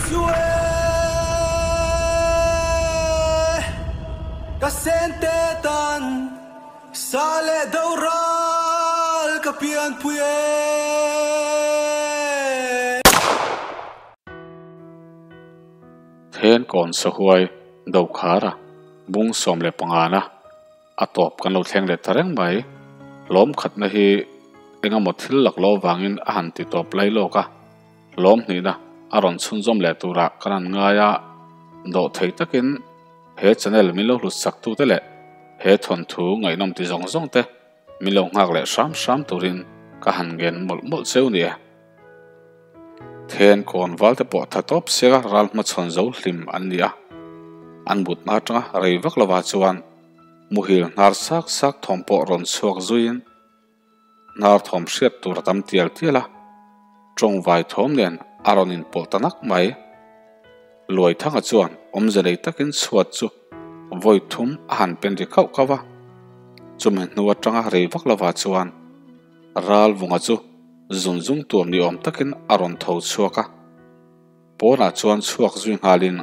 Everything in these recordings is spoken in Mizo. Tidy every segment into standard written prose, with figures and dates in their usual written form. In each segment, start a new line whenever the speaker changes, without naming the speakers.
Isue ka sente tan sa leh do ral ka pianpui e.
Then kawn sahuai Dokhara bung 15 na a tawp kan lo thleng leh ta reng mai. Hlawm khatna hi engemaw thil lak lo vangin a han ti tawp lai lawk a, hlawm hnihna a rawn chhunzawm leh turah kan han ngai a, dawh thei takin he channel min lo hlut sak tute leh he thawnthu ngaihnawm ti zawng zawng te min lo nghak leh hram hram turin ka han ngen mawlh mawlh cheu nia. Then kawn val te pawh tha tawp sela ral hmachhawn zo hlim an ni a, an mutna atanga rei vak lovah chuan muhil hnar sak sak thawm pawh rawn chhuak zuiin hnar thawm hriat tur a tam tial tial a, tawngvai thawm nen a rawn inpawlh ta nak mai. Luaithanga chuan awmze nei takin chhuat chu vawi thum a han pen ri kauh kauh a, chumi hnu atanga rei vak lovah chuan Ralvunga chu zun zung tur ni awm takin a rawn tho chhuak a, pawnah chuan chhuak zui nghalin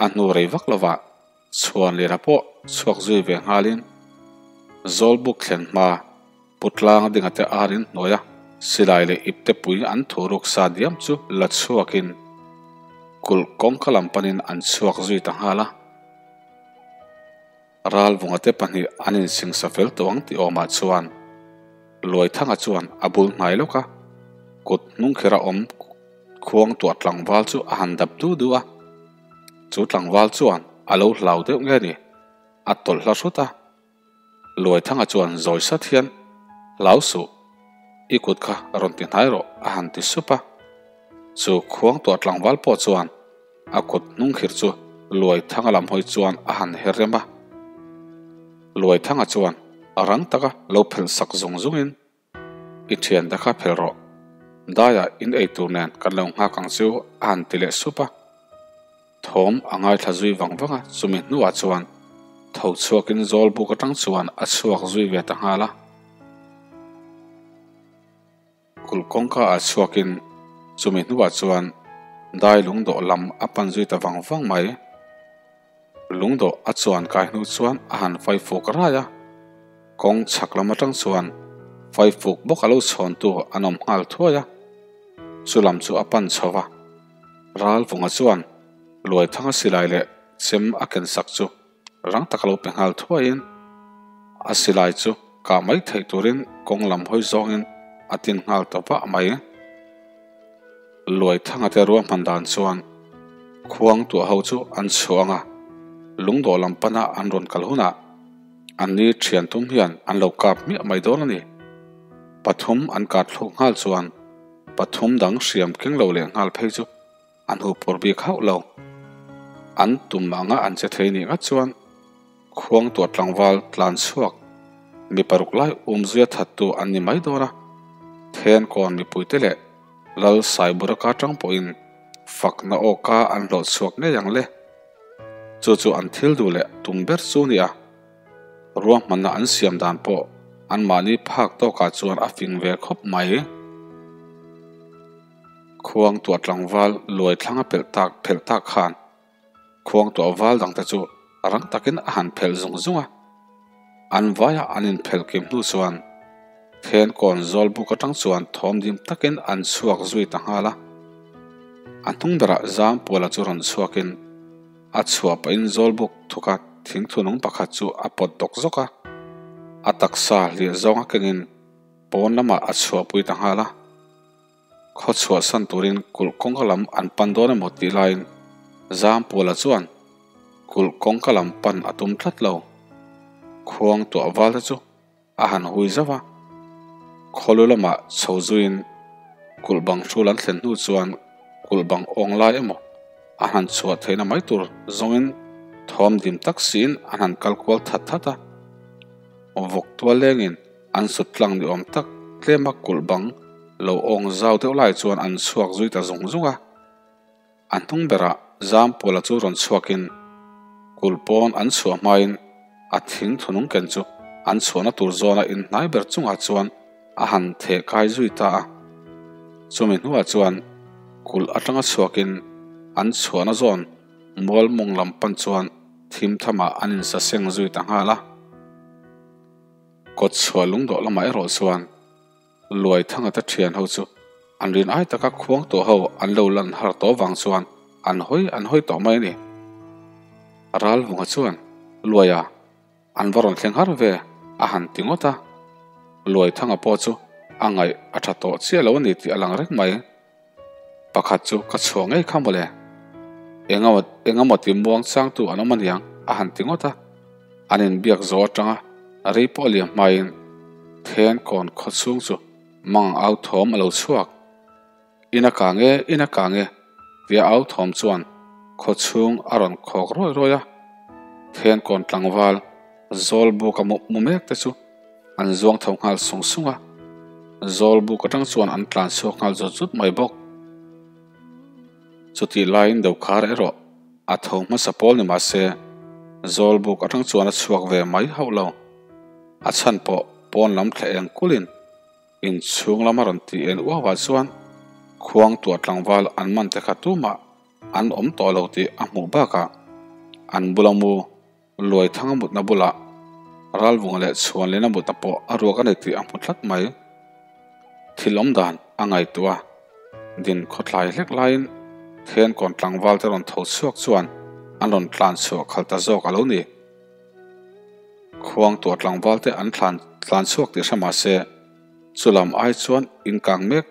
a hnu rei vak lovah Chhuanlira pawh chhuak zui ve nghalin Zawlbuk thlen hma Putlang dinga te arin hnuaia silai leh ipte pui an thu ruk sa diam chu la chhuakin kulh kawngka lam panin an chhuak zui ta nghal a. Ralvunga te pahnih an insingsa fel tawh ang tih awmah chuan Luaithanga chuan a bul hnai lawk a, kut hnung khera awm khuang tuah tlangval chu a han dap du du a. Chu tlangval chuan a lo hlau deuh nge ni, a tawlh hla hrut a. Luaithanga chuan zawi sat hian, Hlau suh, i kut kha rawn ti hnai rawh a han ti sup a. Chu khuang tuah tlangval pawh chuan a kut hnung khir chu Luaithanga lam hawi chuan a han her rem a. Luaithanga chuan a rang taka lo phelh sak zung zungin, I thiante kha phel rawh. Daiah in ei tur nen kan lo nghak ang chu a han ti leh sup a. Thawm a ngaithla zui vang vang a, chumi hnuah chuan tho chhuakin zawl buk atang chuan a chhuak zui ve ta nghal a. Kulh kawngka ah chhuakin chumi hnuah chuan dai lungdawh lam a pan zui ta vang vang mai. Lungdawh a chuan kai hnu chuan a han faifuk rai a, kawng chhak lam atang chuan faifuk bawk a lo chhawntu an awm nghal thuai a, chu lam chu a pan chho va. Ralvunga chuan Luaithanga silai leh chem a ken sak chu rang taka lo pe nghal thuaiin a silai chu kah mai theih turin kawng lam hawi zawngin a tin nghal ta vah mai. Luaithanga te ruahman dan chuan khuang tuah ho chu an chhuang a, lungdawh lam pana an rawn kal hunah an ni thian tum hian an lo kap hmiah mai dawn a ni. Pathum an kah thluk nghal chuan pathum dang hriam keng lo leh nghal phei chu an huh pawr bik hauh lo. An tum anga an che thei nih ngat chuan khuang tuah tlangval tlan chhuak mi paruk lai umzuia thattu an ni mai dawn a, then kawn mipuite leh Lal Saiburaka tang pawhin fakna awka an hlawh chhuak ngei ang le. Chu chu an thil duh leh tum ber chu nia. Ruahmanna an siam dan pawh anmahni phak tawkah chuan a fing ve khawp mai. Khuang tuah tlangval luai thlang a pelh tak phelh tak khan khuang tuah val dangte chu rang takin a han phelh zung zung a. An vaia an inphelh kim hnu chuan then kawn zawl buk atang chuan thawm dim takin an chhuak zui ta nghal a. A hnung berah Zampuala chu rawn chhuakin a chhuah pahin zawl buk thuka thingthunung pakhat chu a pawt dawk zawk a. A taksa hliah zawnga kengin pawn lamah a chhuahpui ta nghal a. Khaw chhuahsan turin kulh kawngka lam an pan dawn emaw tih laiin Zampuala chuan kulh kawngka lam pan a tum tlat lo. Khuang tuah val te chu a han hui zauh a, khawlu lamah chho zuiin kulh bang hrul an thlen hnu chuan kulh bang awng lai emaw a han chhuah theihna mai tur zawngin thawm dim tak siin an han kal kual that that a. Vawk tual lengin An sut tlang ni awm tak tlema kulh bang lo awng zau deuh lai chuan an chhuak zui ta zung zung a. A hnung berah Zampuala chu rawn chhuakin kulh pawn an chhuah hmain a thing thunung ken chu an chhuahna tur zawna inhnai ber chungah chuan a han theh kai zui ta a. Chumi hnuah chuan kulh atanga chhuakin An chhuahna zawn mual mawng lam pan chuan thim thamah an insaseng zui ta nghal a. Kawt chhuah lungdawh lamah erawh chuan Luaithanga te thian ho chu an rin ai taka khuang tawh ho an lo lan har tawh vang chuan an hawi an hawi tawh mai a ni. Ralvunga chuan, Luaia, an va rawn thleng har ve, a han ti ngawt a. Luaithanga pawh chu a ngaih a tha tawh chiah lo a ni tih a lang reng mai. Pakhat chu ka chhuah ngei kha mawle. Engemaw engemaw ti muang changtu an awm aniang a han ti ngawt a. An inbiak zawh atanga rei pawh a liam hmain then kawn khaw chhung chu mang au thawm a lo chhuak. In a kang e, in a kang e tia au thawm chuan khaw chhung a rawn khawk rawi rawi a. Then kawn tlangval zawl buk a mu mek te chu an zuang tho nghal sung sung a, zawl buk atang chuan an tlan chhuak nghal zut zut mai bawk. Chutih laiin Dokhar erawh a tho hmasa pawl ni mah se, zawl buk atang chuan a chhuak ve mai hauh lo. A chhan pawh pawn lam thla eng kulin inchhung lama rawn tih en uau ah chuan khuang tuah tlangval an man te kha tumah an awm tawh lo tih a hmuh bakah an bula mu Luaithanga mutna bulah Ralvunga leh Chhuanlina mutna pawh a ruak a ni tih a hmu tlat mai. Thil awm dan a ngaihtuah a, din khawtlai hlek laiin Thenkawn tlangval te rawn tho chhuak chuan an rawn tlan chhuah khal ta zawk a lo ni. Khuang tuah tlangval te an thlan tlan chhuak tih hre mah se, chulam ai chuan inkang mek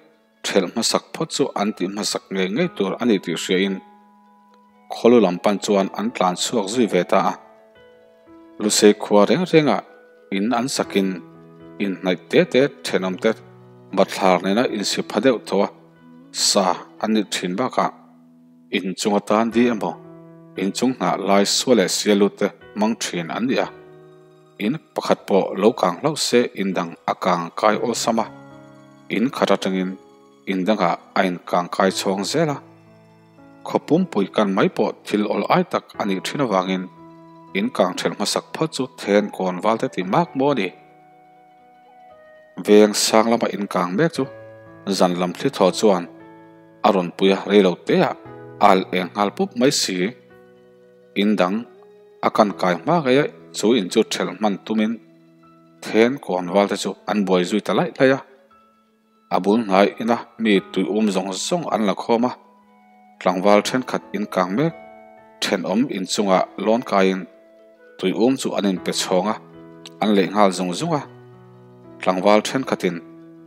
Ṭhelh hmasak phawt chu an tih hmasak ngei ngei tur a ni tih hriain khawlu lam pan chuan an tlan chhuak zui ve ta a. Lusei khua reng rengah in an sakin inhnaih te te ṭhenawmte bathlar nena insi pha deuh tho a sa an nih ṭhin bakah inchung atan di emaw inchung hnah lai sua leh sia lut te hmang ṭhin an ni a. In pakhat pawh lo kang hlauh se in dang a kang kai awlsam a, in khat atangin in dangah a in kang kai chhawng zel a. Khaw pumpui kan mai pawh thil awl ai tak a nih thin avangin in kang thelh hmasak phawt chu then kawn val te ti mak maw a ni. Veng sang lama in kang mek chu zan lam thli thaw chuan a rawn pui a rei lo te ah al eng nghal pup mai si. In dang a kan kai hma ngei a, chu in chu ṭhelh hman tumin then kawn val te chu an buai zui ta laih laih a. A bul hnai ina mi tui um zawng zawng an la khawm a, tlangval ṭhenkhat in kang mek ṭhenawm inchungah lawn kaiin tui um chu an inpe chhawng a, an leih nghal zung zung a. Tlangval ṭhenkhatin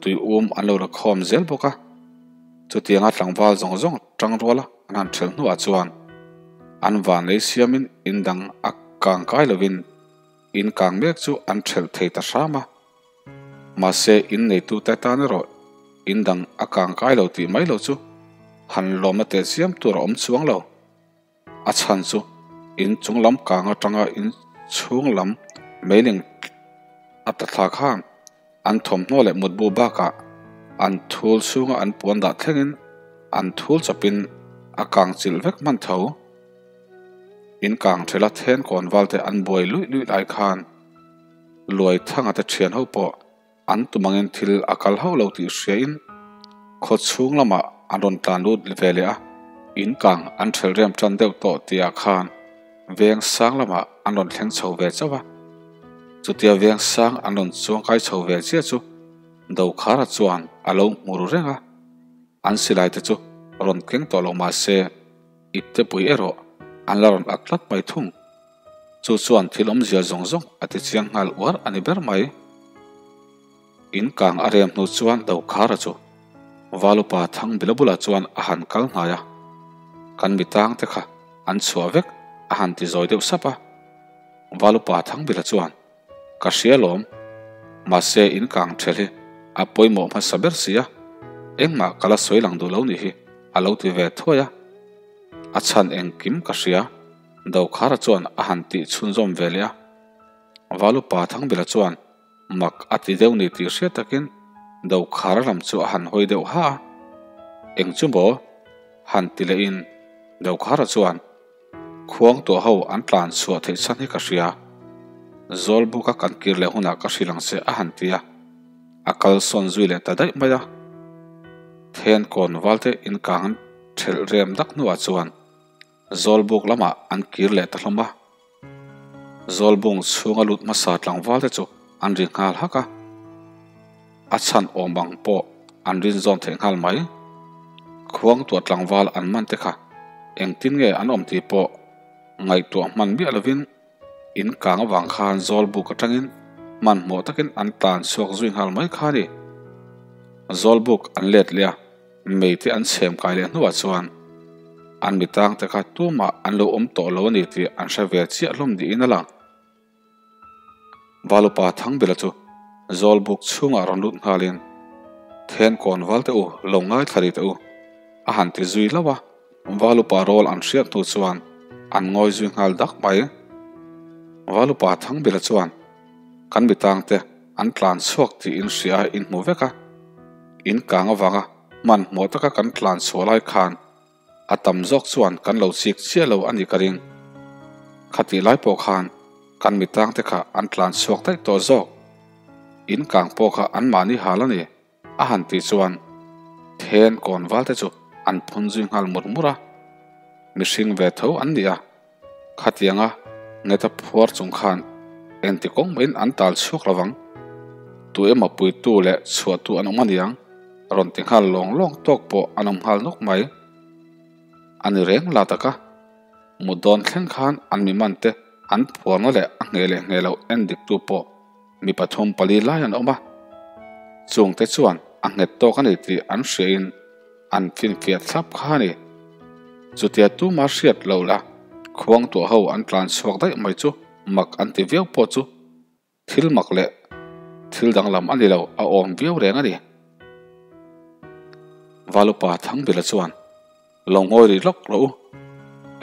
tui um an lo la khawm zel bawk a, chutianga tlangval zawng zawng ṭang ruala An han ṭhelh hnuah chuan an van lei siamin in dang a kang kai lovin in kang mek chu an ṭhelh thei ta hram a. Mahse in neitute tan erawh in dang a kang kai lo tih mai lo chu han lawmna teh chiam tur a awm chuang lo. A chhan chu in chung lam kang atanga in chhung lam meiling a ta thla khan An thawmhnaw leh mutbu bakah an thul chhunga an puan dah thlengin an thul chawpin a kang chilh vek hman tho. In kang thela then kawn valte an buai luih luih lai khan Luaithanga te thian ho pawh an tum angin thil a kal hauh lo tih hriain khaw chhung lamah an rawn tlan lut ve leh a, in kang an thelh rem tan deuh tawh tihah khan Veng sang lamah an rawn thleng chho ve chauh a, chutia veng sang an rawn chuang kai chho ve chiah chu Dokhara chuan a lo hmu ru reng a, an silai te chu rawn keng tawh lo mah se ipte pui erawh an la rawn at tlat mai thung. Chu chuan thil awmzia zawng zawng a ti chiang nghal uar a ni ber mai. In kang a rem hnu chuan Dokhara chu Valupa thang bila bulah chuan a han kal hnai a, kan mi tang te kha an chhuah vek a han ti zawi deuh sap a. Valupa thang bila chuan, Ka hria lawm, mahse in kang ṭhel hi a pawimawh hmasa ber si a, engmah ka la sawi lang duh lo nih hi a lo ti ve thuai a. A chhan engkim ka hria, Dokhara chuan a han tih chhunzawm ve leh a. Valupa thang bila chuan, Mak a ti deuh ni tih hriat takin Dokhara lam chu a han hawi deuh ha a, Eng chu maw? han ti lehin Dokhara chuan, Khuang tuah ho an tlan chhuah theih chhan hi ka hria. Zawlbuka kan kir leh hunah ka hrilh ang che a han ti a, a kal sawn zui leh ta daih mai a. Then kawn valte inkang an thelh rem dak hnuah chuan. Zawlbuk lamah an kir leh ta hlawm a. Zawlbung chhunga lut hmasa tlangval te chu an ri nghal hak a. A chhan awm ang pawh an rin zawn theih nghal mai. Khuangtuah tlangval an man te kha engtin nge an awm tih pawh ngaihtuah hman miah lovin in kang avang khan Zawlbuk atangin hmanhmawh takin an tlan chhuak zui nghal mai kha a ni. Zawlbuk an let leh a. Meite an chhem kai leh hnuah chuan an mi tangte kha tumah an lo awm tawh lo a ni tih an hre ve chiah hlawm niin a lang. Valupa Thangbila chu Zawlbuk chhungah rawn lut nghalin, Thenkawn valte u, lo ngaithla ri teh u, a han ti zui hlauh a. Valupa rawl an hriat hnu chuan an ngawi zui nghal dak mai. Valupa Thangbila chuan, Kan mi tangte an tlan chhuak tih in hria in hmu vek a, in kang avanga hmanhmawh taka kan tlan chhuah lai khan a tam zawk chuan kan lo chik chiah lo a ni ka ring. Khatih lai pawh khan kan mi tangte kha an tlan chhuak daih tawh zawk. In kang pawh kha anmahni hal a ni. A han tih chuan then kawn val te chu an phun zui nghal mur mur a, mihring ve tho an ni a, khatianga ngeta phuar chung khan engti kawng mahin an tal chhuak lo vang. Tu emaw puitu leh chhuahtu an awm aniang rawn ti nghal lawng lawng tawk pawh an awm nghal nawk mai. A ni reng la taka mut dawn thleng khan an mi man te an phuarna leh a ngheh leh ngheh loh en diktu pawh Mi pathum pali lai an awm a, chungte chuan a nghet tawk a ni tih an hriain an finfiah thlap kha a ni. Chutia tuma hriat loh la khuang tuah ho an tlan chhuak daih mai chu mak an ti viau pawh chu thil mak leh thil danglam a ni lo, a awm viau reng a ni. Valupa Thangbila chuan Lo ngawi rih lawk rawh u,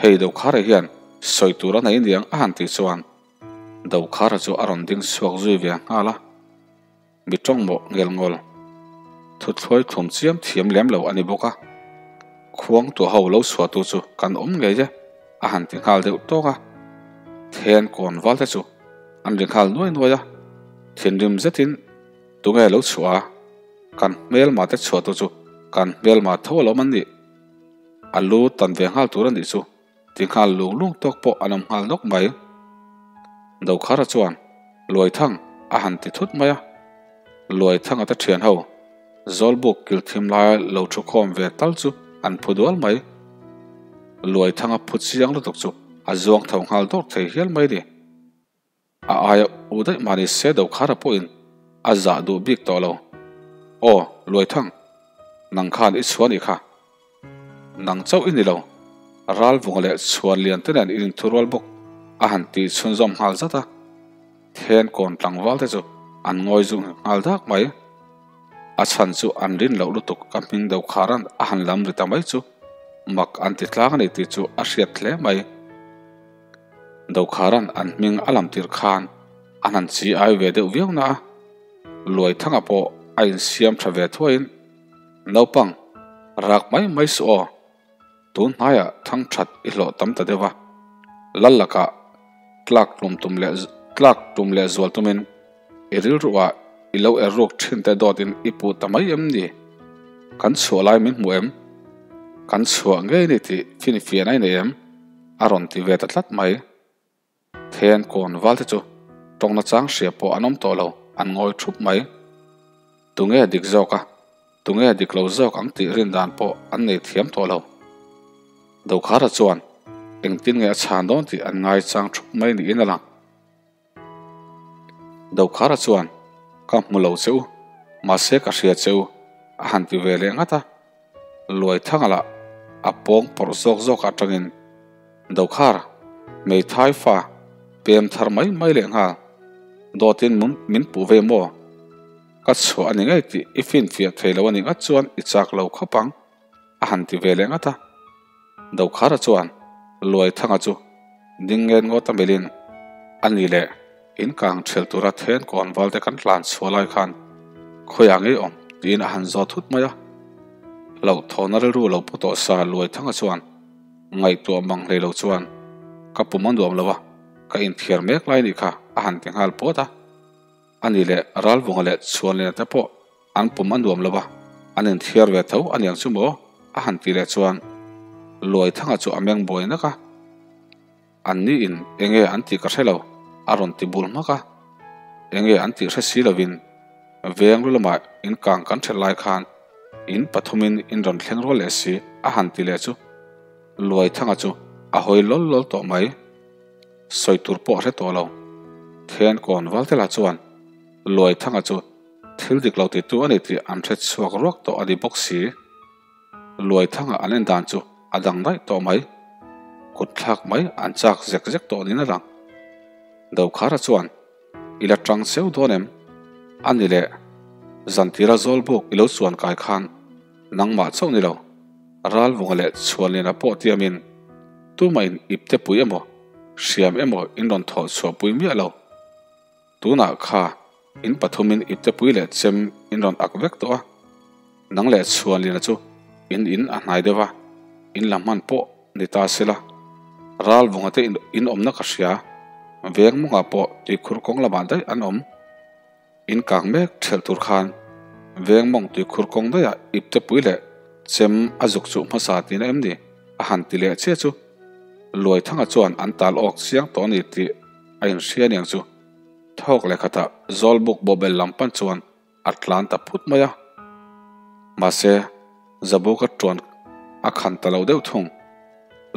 hei Dokhara hian sawi tur a nei niang a han tih chuan Dokhara chu a rawn ding chhuak zui ve nghal a, mi tawng mawh ngel ngawl, thuthluai thlum chiam thiam lem lo a ni bawk a, khuang tuah ho lo chhuah tu chu kan awm ngei e a han ti nghal deuh tawk a, then kawn val te chu an ri nghal nuai nuai a, thinrim zetin tunge lo chhuah a, kan hmelma te chhuah tu chu kan hmelma tho alawm an nih, a lu tan ve nghal tur a nih chu. Ti nghal lung lung tawk pawh an awm nghal nawk mai. Dokhara chuan Luaithang a han ti thut mai a. Luaithanga te thian ho Zawlbuk kil thim laia lo thu khawm ve tal chu an phu dual mai. Luaithanga phu chiang lutuk chu a zuang tho nghal dawr thei hial mai ni. A aia u daih mahni se Dokhara pawhin a zah duh bik tawh lo. Aw, Luaithang, nang khan i chhuah nih kha. Nang chauh i ni lo, Ralvunga leh chhuan lian te nen i inthurual bawk a han tih chhunzawm nghal zat a. Then kawn tlangval te chu an ngawi zung nghal dak mai. A chhan chu an rin loh lutuk ka hming Dokhara'n a han lam ri ta mai chu mak an ti tlang a ni tih chu a hriat hle mai. Dokhara'n an hming a lam tir khan an han chi ai ve deuh viau na a, Luaithanga pawh a insiam tha ve thuaiin, Naupang, rak mai mai suh aw, tun hnaiah thang that i hlawh tam ta deuh a, lal lakah tlak tlum tum leh tlak tum leh zual tumin i rilruah i lo er ruk thin te dawtin i puh ta mai em ni? Kan chhuah lai min hmu em? Kan chhuah ngei ni tih finfiahna i nei em? A rawn ti ve ta tlat mai. Then kawn val te chu tawngna chang hria pawh an awm tawh lo, an ngawi thup mai. Tunge dik zawk a, tunge dik lo zawk ang tih rin dan pawh an nei thiam tawh lo. Dokhara chuan engtin nge a chhan dawn tih an ngai chang thup mai niin a lang. Dokhara chuan, Ka hmu lo che u, mahse ka hria che u, a han ti ve leh ngat a. Luaithanga lah a pawng pawrh zawk zawk atangin, Dokhar, hmeithai fa pem thar mai mai leh nghal, dawtin min puh ve maw? Ka chhuah a ni ngei tih i finfiah thei lo a nih ngat chuan i chak lo khawp ang, a han ti ve leh ngat a. Dokhara chuan Luaithanga chu ding ngen ngawt a melhin, A ni le, in kang ṭhel tura then kawn valte kan tlan chhuah lai khan khawiah ngei awm tiin a han zawt thut mai a. Hlauhthawhna rilru lo pu tawh sa Luaithanga chuan ngaihtuah mang hlei lo chuan, Ka pum a nuam lo a, ka inthiar mek lai nih kha a han ti nghal pawt a. A ni le, Ralvunga leh Chhuanliana te pawh an pum a nuam lo a, an inthiar ve tho a niang chu maw? a han ti leh chuan Luaithanga chu a meng buai nak a. An ni in enge an tih ka hre lo, a rawn ti bul hmak a. Enge an tih hre si lovin veng lu lamah in kang kan ṭhet lai khan in pathumin in rawn thleng rual leh si a han ti leh chu Luaithanga chu a hawi lawl lawl tawh mai. Sawi tur pawh a hre tawh lo. Thiankawn Valtela chuan Luaithanga chu thil dik lo titu a ni tih an hre chhuak ruak tawh a ni bawk si. Luaithanga an en dan chu a dang daih tawh mai. Kut thlak mai an chak zek zek tawh niin a lang. Dokhara chuan, I la tang cheu dawn em? A ni leh, zantira Zawlbuk i lo chuan kai khan nangmah chauh ni lo, Ralvunga leh Chhuanliana pawh tiamin tumah in ipte pui emaw, hriam emaw in rawn thawh chhuah pui miah lo. Tunah kha in pathumin iptepui leh chem in rawn ak vek tawh a, nang leh Chhuanliana chu in in a hnai deuh a, in la hman pawh ni ta sela. Ralvunga te in awmna ka hria, veng mawngah pawh tuikhur kawng lamah daih an awm. In kang mek ṭhelh tur khan veng mawng tuikhur kawng daihah iptepui leh chem a zuk chuh hmasa tihna em ni? a han ti leh chiah chu Luaithanga chuan an tal awk chiang tawh a ni tih a inhria aniang chu. Thawk leh khatah Zawlbuk bawhbel lam pan chuan a tlan ta phut mai a. Mahse, Zabuka tuan a khan ta lo deuh thung.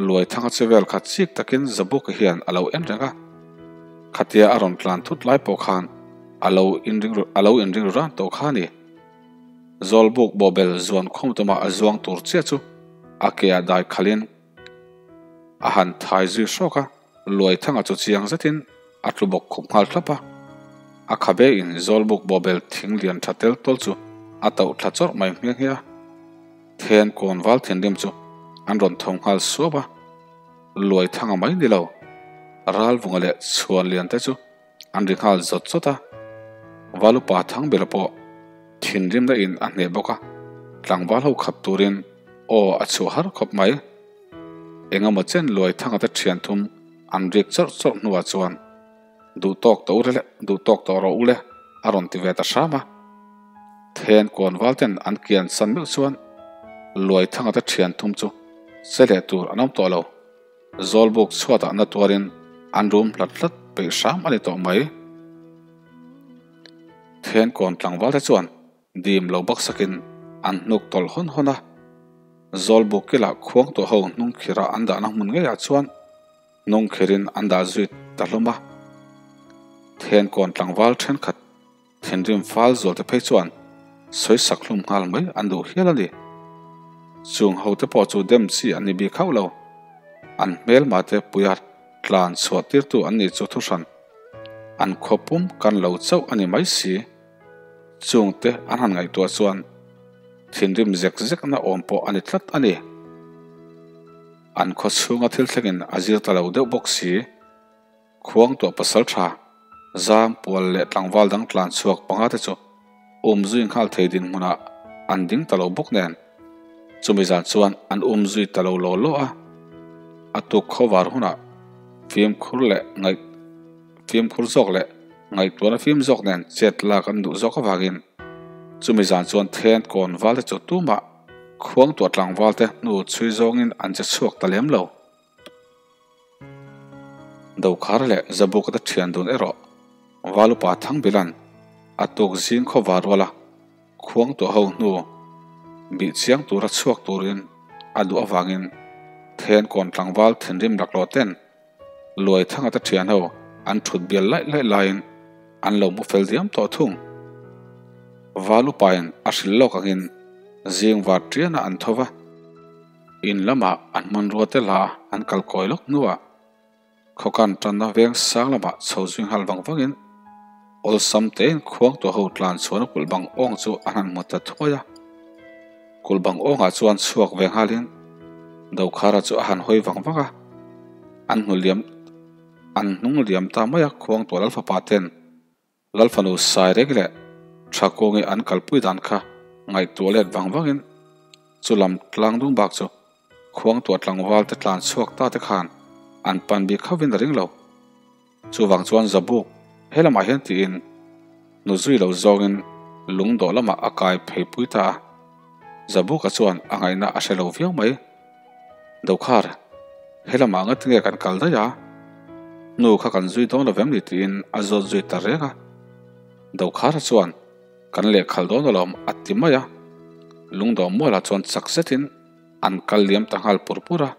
Luaithanga che vel kha chik takin Zabuka hian a lo en reng a. Khatia a rawn tlan thut lai pawh khan a lo inring a lo inring ru ran tawh kha a ni. Zawlbuk bawhbel zuan khawm tuma a zuang tur chiah chu a ke ah dai khalhin a han thai zui hrawk a. Luaithanga chu chiang zetin a tlu bawk khup nghal thlap a, a khabe in Zawlbuk bawhbel thing lian tha tel tawl chu a tauh thla chawrh mai nghe nghe a. Then kawn val thinrim chu an rawn tho nghal suap a, Luaithanga mai ni lo, Ralvunga leh Chhuanlian te chu an ri nghal zawt zawt a. Valupa Thangbela pawh thinrimna in a hneh bawk a, tlangval ho khap turin aw a chhuah har khawp mai. Engemaw chen luai thanga te thian thum an rik chawrh chawrh hnuah chuan duh tawk tawh ule le, duh tawk tawh rawh ule a rawn ti ve ta hram a. Then kawn val ten an kian san meuh chuan luai thanga te thian thum chu che leh tur an awm tawh lo. Zawlbuk chhuatah na tuarin an rum hlat hlat peih hram a ni tawh mai. Then kawn tlangval te chuan Dim lo bak sakin an hnuk tawlh hawn hawn a, Zawlbuk kilah khuang tawh ho hnung khirah an dahna hmun ngeiah chuan hnung khirin an dah zui ta hlawm a. Thenkawn tlangval thenkhat thinrim fal zual te phei chuan sawisak hlum nghal mai an duh hial a ni. Chung ho te pawh chu dem chi an ni bik hauh lo. An hmelma te puia tlan chhuah tirtu an ni chu thuhran an khaw pum kan lo chauh a ni mai si. Chungte an han ngaihtuah chuan thinrim zek zekna awm pawh a ni tlat a ni. An khaw chhunga thil thlengin a zir ta lo deuh bawk si. Khuang tuah pasal tha, zam pual leh tlangval dang tlan chhuak panga te chu um zui nghal thei dinhmunah an ding ta lo bawk nen. Chumi zan chuan an um zui ta lo law law a. A tuk khawvar hunah fimkhur leh ngaih fimkhur zawk leh Ngaihtuahna fim zawk nen chet lak an duh zawk avangin chumi zan chuan then kawn valte chu tumah khuang tuah tlangvalte hnu chhui zawngin an che chhuak ta lem lo. Dokhar leh Zabuka te thian dun erawh Valupa Thangbilan a tuk zing khaw var ruala khuang tuah ho hnu bih chiang tura chhuak turin a duh avangin then kawn tlangval thinrim laklawh ten Luai thanga te thian ho an thut bial laih laih laiin an lo mu fel diam tawh thung. Val upain a hrilh lawk angin zing var tiana an tho va, in lamah an hmanrua te la an kal kawi lawk hnuah khawkan tanna veng sang lamah chho zui nghal vang vangin awlsam tein khuang tuah ho tlan chhuahna kulh bang awng chu an han hmu ta thuai a. Kulh bang awngah chuan chhuak ve nghalin Dokhara chu a han hawi vang vang a, an hnu liam an hnung liam ta mai a, khuang tuah Lalfapa ten Lalfanu sai reng leh tha kawngi an kalpui dan kha ngaihtuah let vang vangin chu lam tlang dung bak chu khuang tuah tlangval te tlan chhuak ta te khan an pan bik hauhin a ring lo. Chuvang chuan Zabuk he lamah hian tiin nu zui lo zawngin lung dawh lamah a kai phei pui ta a. Zabuka chuan a ngaihna a hre lo viau mai. Dokhar, helamah nga tinge kan kal daih a? Nu kha kan zui dawn lovem ni tiin a zawt zui ta reng a. Dokhara chuan kan lehkhal dawn alawm a ti mai a. Lungdawh mualah chuan chak zetin an kal liam ta nghal pur pur a.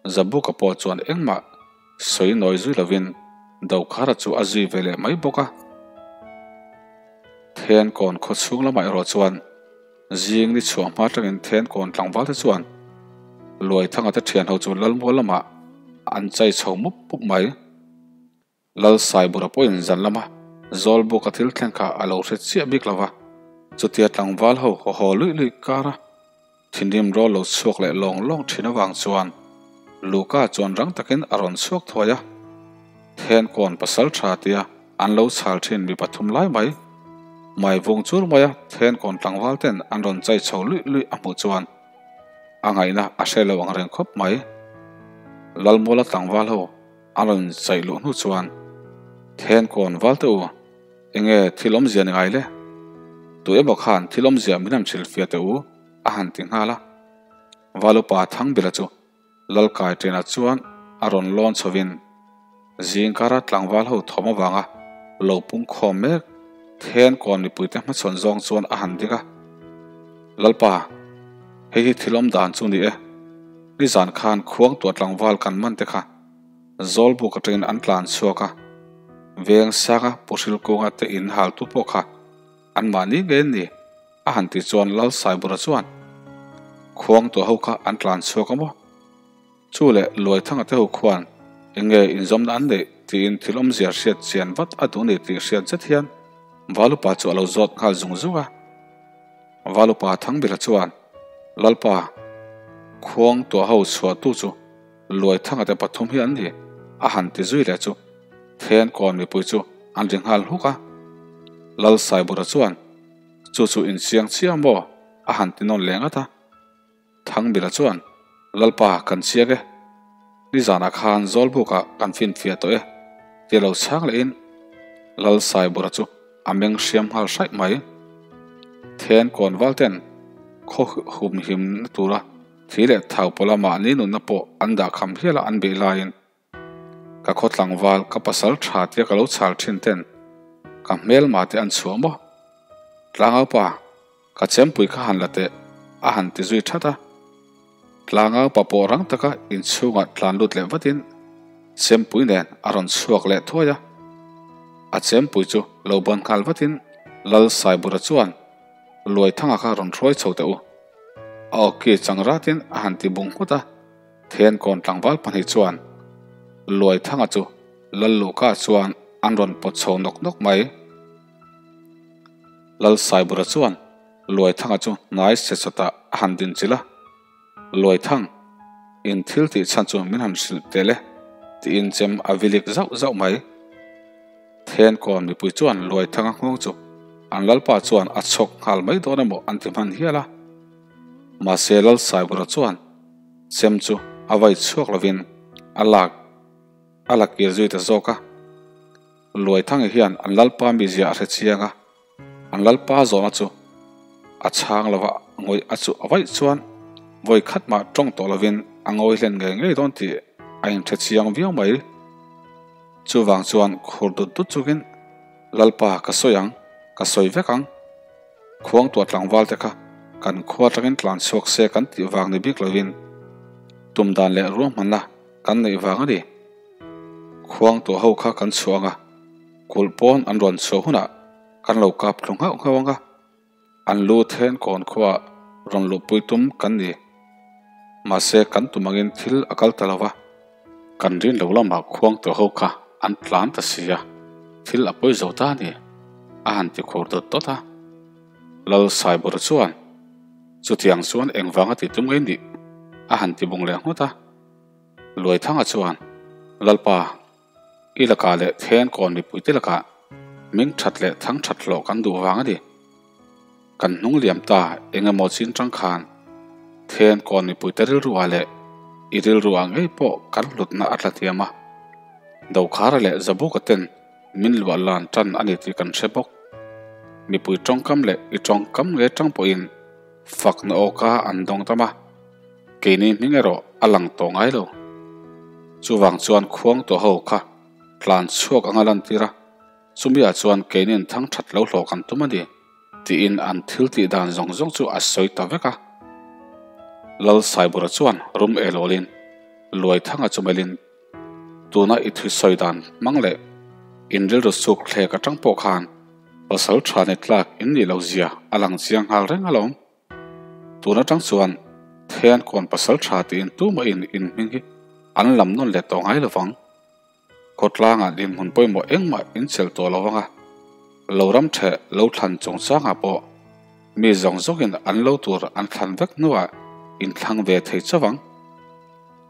Zabuka pawh chuan engmah sawi nawi zui lovin Dokhara chu a zui ve leh mai bawk a. Thenkawn khaw chhung lamah erawh chuan zing ni chhuah hma atangin Thenkawn tlangval te chuan Luaithanga te thianho chu Lalmual lamah an chai chho mup mup mai. Lal Saibura pawhin zan lama Zawlbuka thil thleng kha a lo hre chiah bik lo va, chutia tlangval ho haw haw luih luih kar a, thinrim rawl lo chhuak leh lawng lawng thin avang chuan Luka chuan rang takin a rawn chhuak thuai a. Thenkawn pasal tha tia an lo chhal thin mi pathum lai mai, mai vung chur maia Thenkawn tlangval ten an rawn chai chho luih luih a hmuh chuan a ngaihna a hre lo ang reng khawp mai. Lalmuala tlangval ho A rawn chaih luh hnu chuan, Thenkawn val teh u, enge thil awmzia ni ngai le? Tu emaw khan thil awmzia min han hrilhfiah teh u, a han ti nghal a. Valupa Thangbila chu Lalkai ṭenah chuan a rawn lawn chhovin, Zingkara tlangval ho thawm avanga lo pung khawm mek Thenkawn mipuite hmachhawn zawng chuan a han ding a. Lalpa, hei hi thil awm dan chu ni e. Nizan khan khuang tuah tlangval kan man te kha Zawlbuk atangin an tlan chhuak a, veng sanga Puhril kunga te in hal tu pawh kha an mahni ngei an ni a han ti chuan Lal Saibura chuan khuang tuah ho kha an tlan chhuak a maw? Chu leh Luaithanga te ho khuan eng nge inzawmna an neih tiin thil awmzia hriat chian vat a duh ni tih hriat zet hian Valupa chu a lo zawt nghal zung zung a. Valupa Thangbila chuan, Lalpa, khuang tuah ho chhuahtu chu Luaithanga te pathum hi an ni, a han ti zui leh chu Thenkawn mipui chu an ri nghal huk a. Lal Saibura chuan, Chu chu inchiang chiah maw? a han ti nawn leh ngat a. Thangbila chuan, Lalpa, kan chiak e. Nizanah khan Zawlbukah kan finfiah tawh e, tia lo chhang lehin Lal Saibura chu a meng hriam nghal hraih mai. Then kawnval ten khaw humhimna tura thi leh thau pawla mahni nunna pawh an dah kham hial a an beih laiin ka khaw tlangval ka pasal tha tia ka lo chhal thin ten ka hmelma te an chhuah maw? Tlangaupa, ka chempui kha han la teh, a han ti zui that a. Tlangaupa pawh rang taka inchhungah tlan lut leh vatin chempui nen a rawn chhuak leh thuai a. A chempui chu lo ban nghal vatin Lal Saibura chuan Luaithanga kha rawn hruai chho teh u. A awki chang ratin a han ti bung nghut a. Thenkawn tlangval pahnih chuan Luaithanga chu Lal Luhka chuan an rawn pawt chho nawk nawk mai. Lal Saibura chuan Luaithanga chu hnai se chawtah a han din chilh a, Luaithang, in thil tih chhan chu min han hrilh tel e, tiin chem a vilik zauh zauh mai. Thenkawn mipui chuan Luaithanga nghawng chu an lalpa chuan a chhawk nghal mai dawn emaw an ti hman hial a. Mahse Lal Saibura chuan chem chu a vai chhuak lovin a lak a la kir zui ta zawk a. Luaithangi hian an lalpa mizia a hre chiang a, an lalpa zawhna chu a chhang lo va, ngawih a chuh a vaih chuan vawi khat mah tawng tawh lovin a ngawi hlen ngei ngei dawn tih a inhre chiang viau mai. Chuvang chuan khur dut dut chungin, Lalpa ka sawi ang, ka sawi vek ang. Khuang tuah tlangval te kha kan khua atangin tlan chhuak se kan tih vang ni bik lovin tum dan leh ruahmanna kan neih vang a ni. Khuang tuah ho kha kan chhuah ang a, kulh pawn an rawn chhuah hunah kan lo kap thlu nghauh nghauh ang a, an lu then kawn khuaah rawn luhpui tum kan ni. Mahse kan tum angin thil a kal ta lo va, kan rin lo lamah khuang tuah ho kha an tlan ta si a, thil a pawi zo ta a ni, a han ti khur dawt dawt a. Lal Saibur chuan, Chutiang chuan engvanga ti tum ngei nih? a han ti bung leh nghut a. Luaithanga chuan, Lalpa, i lakah leh then kawn mipuite lakah ming that leh thang that hlawh kan duh vang a ni. Kan hnung liam ta eng emaw chin tang khan then kawn mipuite rilru ah leh i rilru ah ngei pawh kan hlutna a tla thiam a. Dokhara leh Zabuka ten min luah lan tan a ni tih kan hre bawk. Mipui tawngkam leh i tawngkam ngei tang pawhin fakna awka an dawng tam a. Keini hming erawh. a lang tawh ngai lo. Chuvang chuan khuang tawh ho kha tlan chhuak anga lantir a, chumiah chuan keinin thang that lo hlawh kan tum a ni tiin an thil tih dan zawng zawng chu a sawi ta vek a. Lal Saibura chuan rum elawlin Luaithanga chu melhin tuna i thil sawi dan hmang leh in rilru suk thlek atang pawh khan pasal tha ni tlak in nih loh zia a lang chiang nghal reng alawm. Tun atang chuan Thian kawn pasal tha tiin tumah in in hming hi an lam nawn leh tawh ngai lovang. Khawtlangah dinhmun pawimawh engmah in chelh tawh lo anga lo ram theh lo thlan chungchangah pawh mi zawng zawngin an lo tur an thlan vek hnuah in thlang ve thei chauh ang.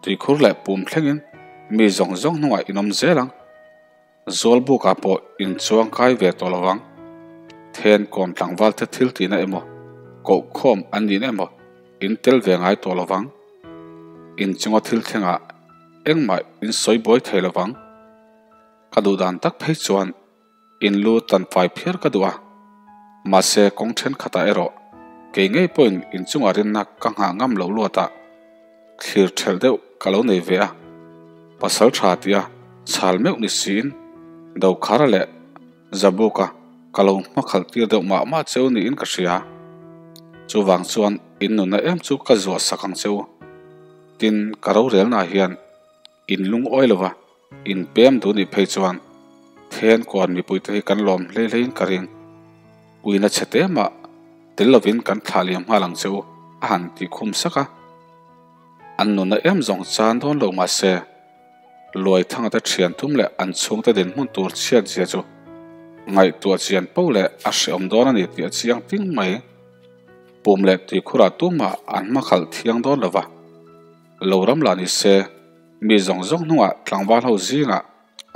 Tuikhur leh pum thlengin mi zawng zawng hnungah in awm zel ang. Zawlbukah pawh in chuang kai ve tawh lo ang. Then kawm tlangval te thil tihna emaw, kohkhawm an nihna emaw in tel ve ngai tawh lo vang. In chunga thil thlengah engmah in sawi buai thei lo vang. Ka duh dan tak phei chuan in lu tan fai phiar ka duh a. Mahse kawng thenkhatah erawh kei ngei pawhin in chunga rinna ka nghah ngam loh luatah thlir thelh deuh ka lo nei ve a. Pasal tha tia chhal meuh ni siin Dokhara leh Zabuka ka lo hmakhalh tir deuh mah mah cheu niin ka hria. Chuvang chuan in nunna em chu ka zuah sak ang cheu. Tin, ka rorelnaah hian in lungawi lova in pem duh nih phei chuan then kuan mipuite hi kan lawm hlei hleiin ka ring. Uina chhe te mah tel lovin kan thlah liam nghal ang cheu a han ti khum sak a. An nunna em zawng chan dawn lo mahse, Luaithanga te thian thum leh an chhungte dinhmun tur chhiat zia chu ngaihtuah chian po leh a hreawm dawn a ni tih a chiang ting mai. Pum leh tuikhurah tumah an hmakhalh thiang dawn lo va, lo ram lah ni se mi zawng zawng hnungah tlangval ho zingah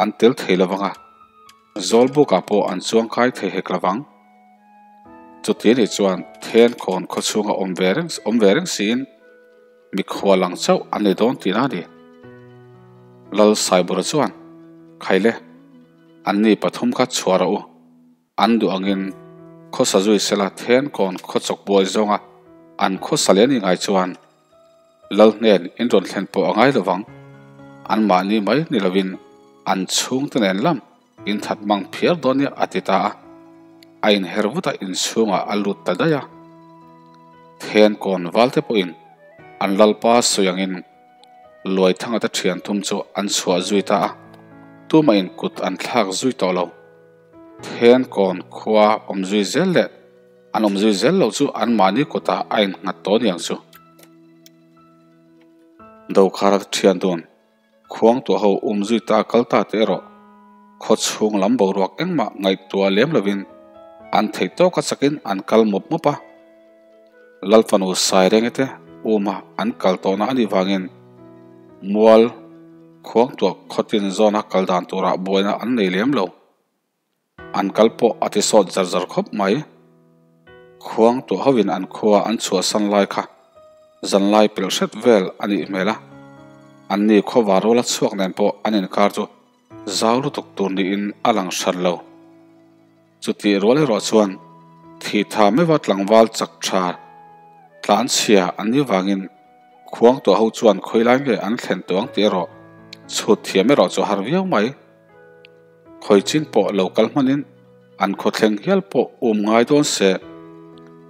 an tel thei lo vang a, Zawlbukah pawh an chuang kai thei hek lo vang. Chuti anih chuan Thenkhawn khawchhunga awm ve reng awm ve reng siin Mikhua lang chauh an ni dawn tihna a ni. Lal Saibura chuan, Khaile, anni pathum kha chhuah rawh u. An duh angin khawsa zui sela Thenkhawn khawchawk buai zawnga an khawsa leh a nih ngai chuan Lal hnen in rawn thlen pawh a ngai lovang. Anmahni mai ni lovin an chhungte nen lam In that mang phiar dawn nia a ti ta a, a inher vut a inchhungah a lut ta daih a. Then kawn valte pawhin an lalpa sawi angin Luaithanga te thian thum chu an chhuah zui ta a, tumah in kut an thlak zui tawh lo. Then kawn khua awm zui zel leh an awm zui zel loh chu anmahni kutah a innghat tawh niang chu. Dokhara te thian dun Khuang tuah ho um zui ta kal ta te erawh khaw chhung lam boruak engmah ngaihtuah lem lovin an theih tawk a chakin an kal mawp mawp a. Lalfanu Sairenge te uma an kal tawhna a nih vangin mual khuang tuah khawtin zawna kal dan turah buaina an nei lem lo. An kal pawh a ti sawt zar zar khawp mai. Khuang tuah hovin an khua an chhuahsan lai kha zanlai pelh hret vel a nih hmel a, anni khawvar ruala chhuak nen pawh an inkar chu zau lutuk tur niin a lang hran lo. Chutih rual erawh chuan thih tha meuha tlangval chak tha tlan chhia an nih vangin khuang tuah ho chuan khawilai nge an thlen tawh ang tih erawh chhut thiam erawh chu a har viau mai. Khawi chin pawh lo kal hmanin an khawthleng hial pawh um ngai dawn se,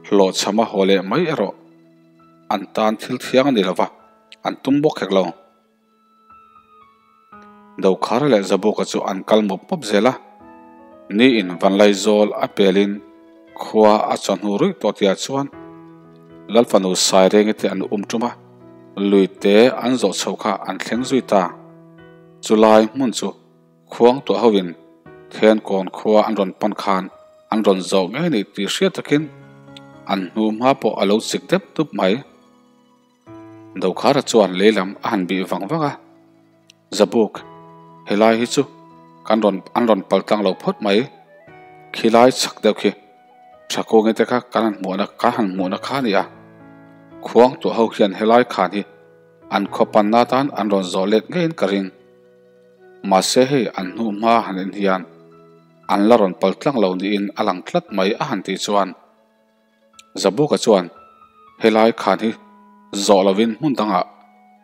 hlawhchham a haw leh mai erawh an tan thil thiang a ni lo va, an tum bawk hek lo. Dokhara leh Zabuka chu an kal mawp mawp zel a, niin Vanlaizawl a pelin khua a chawhnu ruih tawh tihah chuan Lalfanu Sairenge te an um tum a, luite an zawh chho kha an thleng zui ta. Chulai hmun chu khuang tuah hovin Thiankawn khua an rawn pan khan an rawn zawh ngei ni tih hriat takin an hnu hma pawh a lo chik dep dup mai. Dokhara chuan lei lam a han bih vang vang a, Zabuk, helai hi chu kan rawn an rawn pal tlang lo phawt mai, khilai chhak deuh khi Thakungi te kha kan han hmuhna kan han hmuhna kha a ni a, khuang tuah ho hian helai khan hi An khaw panna atan an rawn zawh let ngeiin ka ring. Mahse hei an hnu hma han en hian an la rawn pal tlang lo niin a lang tlat mai a han tih chuan Zabuka chuan helai khan hi zawh lovin hmun dangah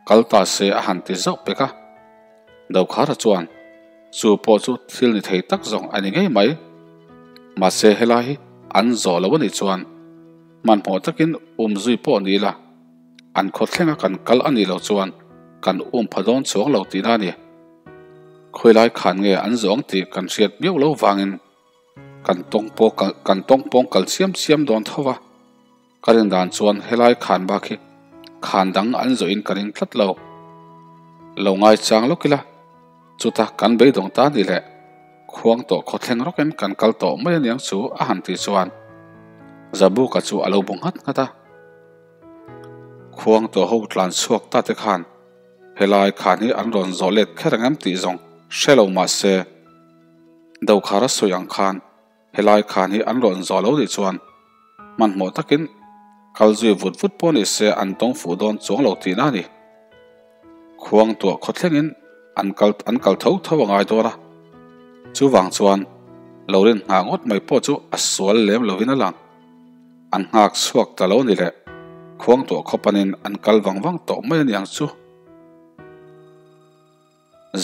kal ta se a han ti zauh pek a. Dokhara chuan chu pawh chu thil ni thei tak zawng a ni ngei mai. Mahse helai hi an zawh lo a nih chuan hmanhmawh takin um zui pawh ni ila an khaw thlenga kan kal a nih loh chuan kan um pha dawn chuang lo tihna a ni. Khawilai khan nge an zawng tih kan hriat miau lo vangin kan tawng pawh kan tawng pawng kal chiam chiam dawn tho va. Ka rin dan chuan helai khan bak hi khan dang an zawhin ka ring tlat lo. Lo ngai chang lawk ila, chuta kan beidawng ta ni leh khuang tawh khawthleng rawkin kan kal tawh mai aniang chu a han tih chuan Zabuka chu a lo bu nghat nghat a. Khuang tawh ho tlan chhuak ta te khan helai khan hi an rawn zawh let kher ang em tih zawng hre lo mah se Dokhara sawi ang khan Helai khan hi an rawn zawh lo nih chuan hmanhmawh takin kal zui vut vut pawh ni se an tawng fuh dawn chuang lo tihna a ni. Khuang tuah khaw thlengin an kal an kal tho tho a ngai dawn a. Chuvang chuan lo rin nghah ngawt mai pawh chu a sual lem lovin a lang. An nghak chhuak ta lo ni le, khuang tuah khaw panin an kal vang vang tawh mai a niang chu.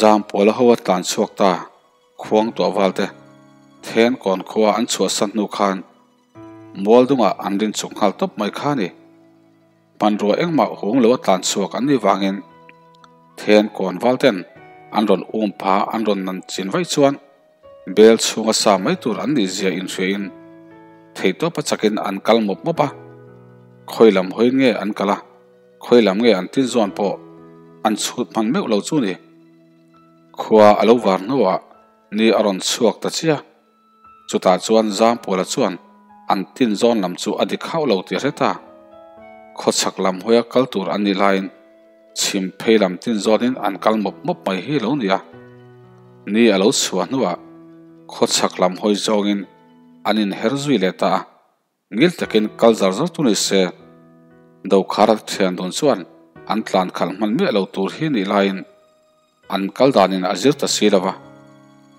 Zam pawl a ho a tlan chhuak ta, khuang tuah val te then kawn khua an chhuahsan hnu khan mual dungah an rin chuk nghal tawp mai kha a ni. Hmanrua engmah hung lo a tlan chhuak an nih vangin then kawn val ten an rawn um pha an rawn nan chin vaih chuan bel chhunga sa mai tur an nih zia inhriain theihtawp a chakin an kal mawp mawp a, khawi lam hawiin nge an kal a? Khawi lam nge an tin zawn pawh an chhut hman meuh lo chu ni. Khua a lo var hnuah ni a rawn chhuak ta chiah. Chutah chuan Zangpuala chuan an tin zawn lam chu a dik hauh lo tih a hre ta. Khawchhak lam hawia kal tur an nih laiin chhim phei lam tin zawnin an kal mawp mawp mai hi lo ni a. Ni a lo chhuah hnuah khawchhak lam hawi zawngin an inher zui leh ta a. Ngil takin kal zar zar tu ni se, Dokhara thian dun chuan an tlan khalh hman miah lo tur hi nih laiin an kal danin a zir ta si lo va,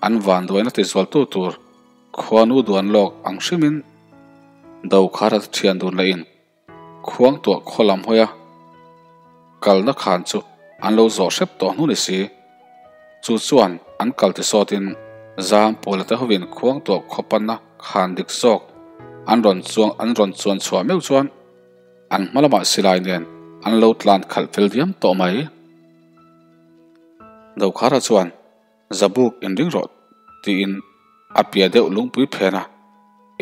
an vanduaina tizualtu tur khuanu duan lawk ang hrimin Dokhara thian dun lehin khuang tuah khaw lam hawi a kalna khan chu an lo zawh hrep tawh hnu ni si. Chu chuan an kal ti sawtin Zang Pawla te hovin khuang tuah khaw panna khan dik zawk an rawn chuang an rawn chuan chhuah meuh chuan an hma lamah silai nen an lo tlan khalh fel diam tawh mai. Dokhara chuan Zabuk inring rawh tiin a piah deuh lungpui phen a,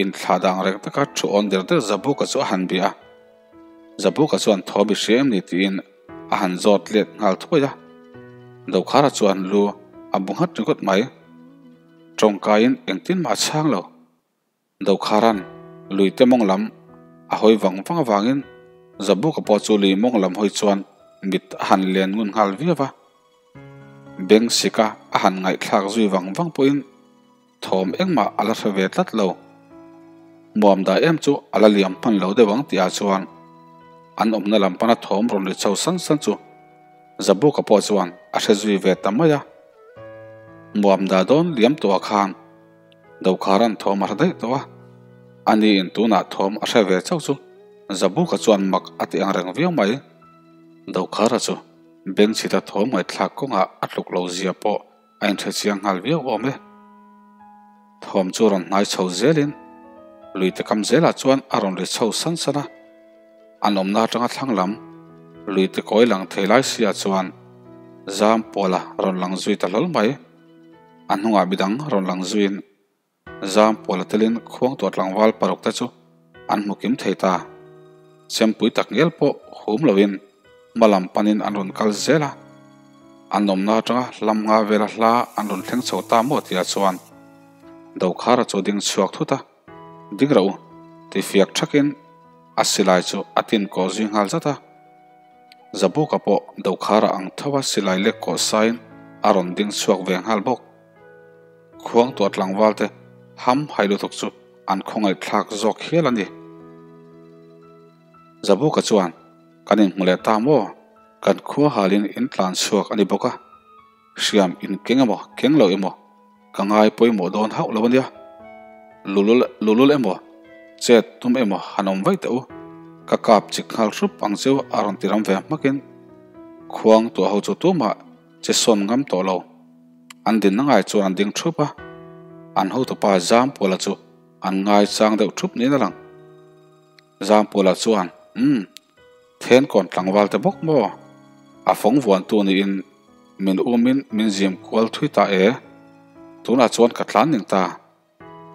inthlah dang reng taka thu awn der der Zabuka chu a han bia a. Zabuka chuan thaw bi hria em ni tiin a han zawt let nghal thuai a. Dokhara chuan lu a bu nghat ringawt mai. Tawngkaiin engtin mah a chhang lo. Dokharan lui te mawng lam a hawi vang vang avangin Zabuka pawh chu lui mawng lam hawi chuan mit a han len ngun nghal viau va. Beng sika a han ngaihthlak zui vang vang pawhin thawm engmah a la hre ve tlat lo. Muam dah em chu a la liam hman lo deuh ang tihah chuan an awmna lam pana thawm rawn ri chho san san chu Zabuka pawh chuan a hre zui ve ta mai a. Muam dah dawn liam tawhah khan Dokharan thawm a hre daih tawh a, ani in tunah thawm a hre ve chauh chu Zabuka chuan mak a ti ang reng viau mai. Dokhara chu bengchhita thawm ngaihthlak kawngah a tluk lo zia pawh a inhre chiang nghal viau awm e. Thawm chu rawn hnai chho zelin luite kam zelah chuan a rawn ri chho san san a, an awmna atanga thlang lam luite kawi lang thei lai sia chuan zam pawla rawn lang zui ta hlawl mai. A hnungah midang rawn lang zuiin zam pawl a telin khuang tuah tlangval paruk te chu an hmu kim thei ta. Chempui tak ngial pawh hum loin hma lam panin an rawn kal zel a, an awmna atanga hlam nga vela hla an rawn thleng chho ta maw tia chuan Dokhara chu ding chhuak thut a, Ding rawh u ti fiak thakin a silai chu a tin kawh zui nghal zat a. Zabuka pawh Dokhara ang tho a silai lek kawh sain a rawn ding chhuak ve nghal bawk. Khuang tuah tlangval te ham hai lutuk chu an khawngaih thlak zawk hial a ni. Zabuka chuan, Kan inhmu leh ta maw? Kan khua halin in tlan chhuak a ni bawk a, hriam in keng emaw keng lo emaw ka ngai pawimawh dawn hauh lo a nia. Lulul lulul emaw chet tum emaw han awm vaih teh u, ka kap chik nghal hrup ang cheu a rawn ti ram ve hmakin. Khuang tuah ho chu tumah che sawn ngam tawh lo. An dinna ngai chuan an ding thup a, an hotupa Zampuala chu an ngaichang deuh thup niin a lang. Zampuala chuan, Umm, Thenkawn tlangval te bawk maw? A fawng vuantu niin min umin min zim kual thui ta e. Tunah chuan ka tlan ning ta.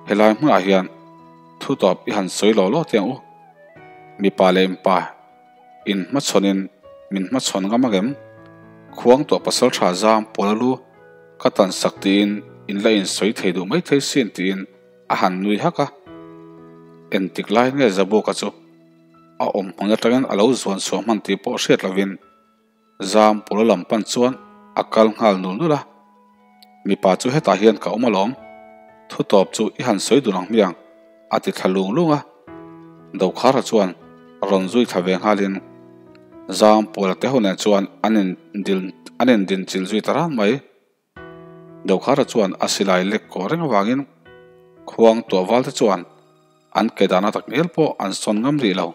Helai hmunah hian thu tawp i han sawi law law teh ang u. Mipa leh mipa in hmachhawnin min hmachhawn ngam ang em? Khuang tuah pasal tha zam pawl a lu ka tan sak tiin in la insawi thei duh mai thei sin tiin a han nui hak a. Entik lai nge Zabuka chu a awm hmun atangin a lo zuan chhuah hman tih pawh hriat lovin Zam pawla lam pan chuan a kal nghal nul nul a, Mipa chu hetah hian ka awm alawm, thu tawp chu i han sawi dun ang hmiang, a ti thla lung lung a. Dokhara chuan rawn zui thla ve nghalin Zam pawla te ho nen chuan an in an in din chilh zui ta ran mai. Dokhara chuan a silai lek kawh reng avangin khuang tuah val te chuan an ke dahna tak ngial pawh an sawn ngam rih lo.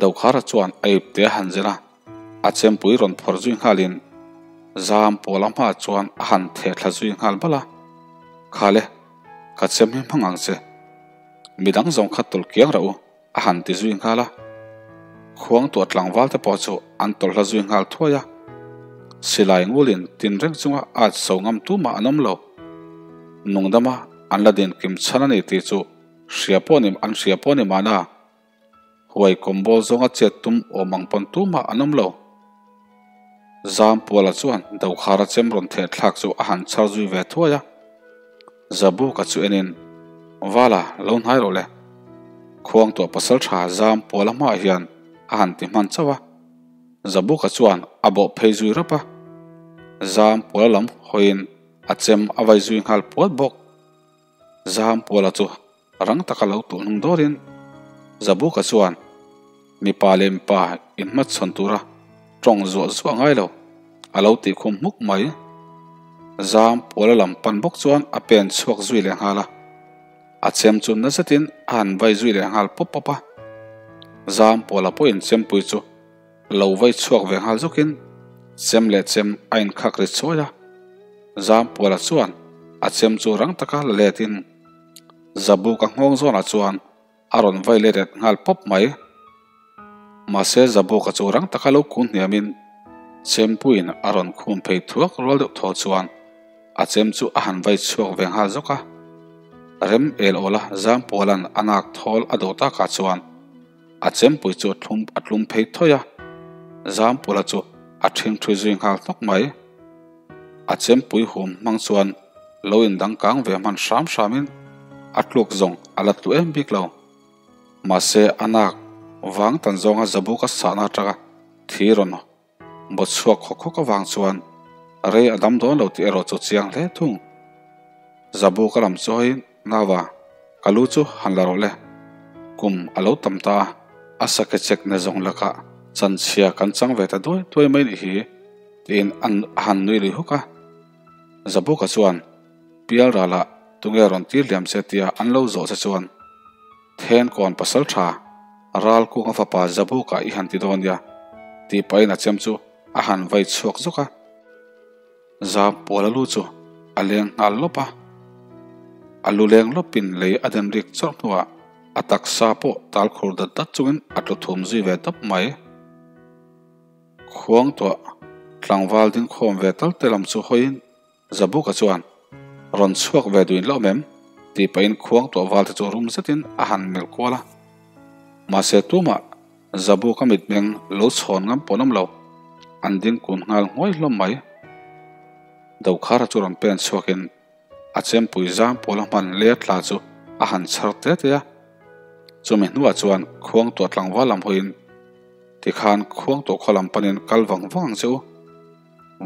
Dokhara chuan a ip te a han zen a, a chempui rawn phawrh zui nghalin zam pawl a hmaah chuan a han theh thla zui nghal balh a, Khale, ka chem hi hmang ang che. Midang zawng kha tawlh kiang rah u. A han ti zui nghal a, khuang tuah tlangval te pawh chu an tawlhla zui nghal thuai a, silai ngulin tin reng chunga at so ngam tumah an awm lo. Nungdama an la din kim chhan a ni tih chu hria pawh ni an hria pawh ni mahna, huai kawmbawl zawnga chet tum awm ang pawn tumah an awm lo. Zampuala chuan Dokhara chem rawn theh thlak chu a han chhar zui ve thuai a. Zabuka chu enin, Vala, lo hnai rawh le. Khuang tuah pasal tha Zampuala hmaah hian a han ti hman chauh a. Zabuka chuan a bawh phei zui rap a. Zampuala lam hawiin a chem a vai zui nghal puat bawk. Zampuala chu Rang taka lo tuh hnung dawrin Zabuka chuan mipa leh mipa inhmachhawn tura tawng zuah zuah ngai lo a lo tih khum hmuk mai. Zam puala lam pan bawk chuan a pen chhuak zui leh nghal a, a chem chu na zetin a han vai zui leh nghal pawp pawp a. Zam puala pawhin chempui chu lo vai chhuak ve nghal zawkin chem leh chem a inkhak ri chawi a. Zam puala chuan a chem chu rang taka la letin Zabu ka nghawng zawnah chuan a rawn vai let ret nghal pawp mai. Mahse Zabu ka chu rang taka lo kun hniamin chempuiin a rawn khum phei thuak rual deuh thaw chuan a chem chu a han vai chhuak ve nghal zawk a. Rem el awla Zampuala'n a nak thawl a dawh takah chuan a chempui chu a tlum phei thawi a, Zampuala chu a ṭhingṭhui zui nghal hnawk mai. A chempui hum hmang chuan lo indang kang ve hman hram hramin a tluk zawng a la tlu em bik lo. Mahse a nak vang tan zawnga Zabuka sahna atanga thi rawn bawt chhuak khawk khawk avang chuan rei a dam dawn lo tih erawh chu chiang hle thung. Zabuka lam chu hawiin Nava, ka lu chu han la rawh le. Kum a lo tam ta a, a sake chek na zawng lakah chanchhia kan chang ve ta duai duai mai nih hi, tiin a han nui lui huk a. Zabuka chuan, Pial ralah tunge rawn tir liam che tia an lo zawh che chuan, Thenkawn pasal tha, ral kunga fapa Zabuka i han ti dawn nia, tih pahin a chem chu a han vai chhuak zawk a. Zam puala lu chu a leng nghal lawp a, a lu leng lawpin lei a den rik chawrh hnuah a taksa pawh tal khur dat dat chungin a tlu thum zui ve tawp mai. Khuang tuah tlangval ding khawm ve tal te lam chu hawiin Zabuka chuan, Rawn chhuak ve duin lo mem? tih pahin khuang tuah val te chu rum zetin a han melh kual a. Mahse tumah Zabuka mitmeng lo chhawn ngam pawh an awm lo, an ding kun nghal ngawih hlawm mai. Dokhara chu rawn pen chhuakin a chempui zam pawl a hman leh tla chu a han chhar te te a. Chumi hnuah chuan khuang tuah tlangval lam hawiin tikhan khuang tuah khaw lam panin kal vang vang ang che u.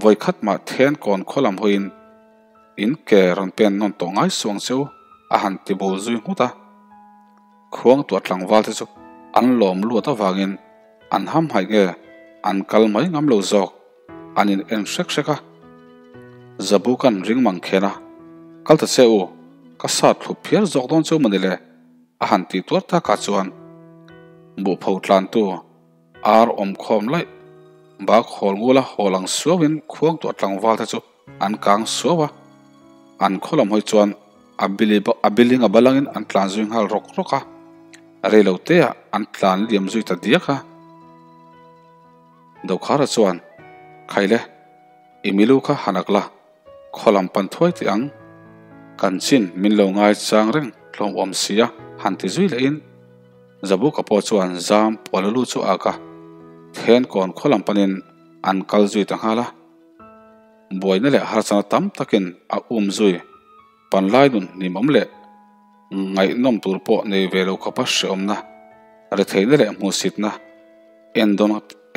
Vawi khat mah then kawn khaw lam hawiin in ke rawn pen nawn tawh ngai suh ang che u a han ti bul zui nghut a. Khuang tuah tlangval te chu an lawm luat avangin an hamhaih nge an kal mai ngam lo zawk an in en hrek hrek a. Zabukan ring mang khen a, Kal ta che u, ka sat thlu phiar zawk dawn chu mawni le a han tih tuar takah chuan buhpho tlantu ar awm khawm laih. Bak hawl ngula hawl ang suauin khuangtuah tlangval te chu an kang suau a, an khaw lam hawi chuan a bili a biling a balangin an tlan zui nghal rawk rawk a, reilo teah an tlan liam zui ta diak a. Dokhara chuan, Khaile, i milu kha han ak la, khaw lam pan thuai tih ang, kan chin min lo ngai chang reng hlawm awm sia han ti zui lehin Zabuka pawh chuan zam puala lu chu a ak a, then kawn khaw lam panin an kal zui ta nghal a. Buaina leh harsatna tam takin a um zui panlai nun hlimawm leh ngaihnawm tur pawh nei ve lo khawpa hreawmna, retheihna leh hmuhsitna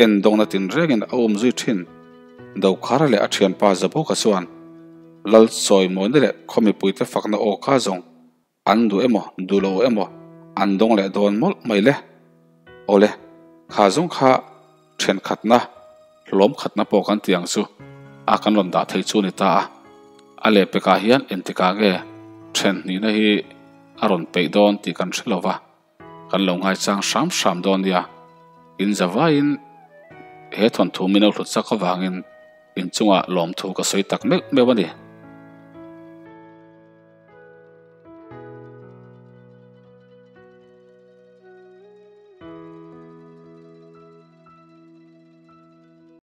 endawngna tinrengin a um zui thin. Dokhara leh a thianpa Zabuka chuan Lal chawimawina leh khaw mipuite fakna aw kha zawng An duh emaw, duh lo emaw an dawng leh dawn mawlh mai le. Awle, kha zawng kha thenkhatna, hlawm khatna pawh kan ti ang chu a kan rawn dah thei chu a ni ta a. A lehpekah hian engtikah nge then hnihna hi a rawn peih dawn tih kan hre lo va, kan lo ngaichang hram hram dawn nia. In zavaiin he thawnthu min lo hlut chak avangin inchungah lawmthu ka sawi tak meuh meuh a ni.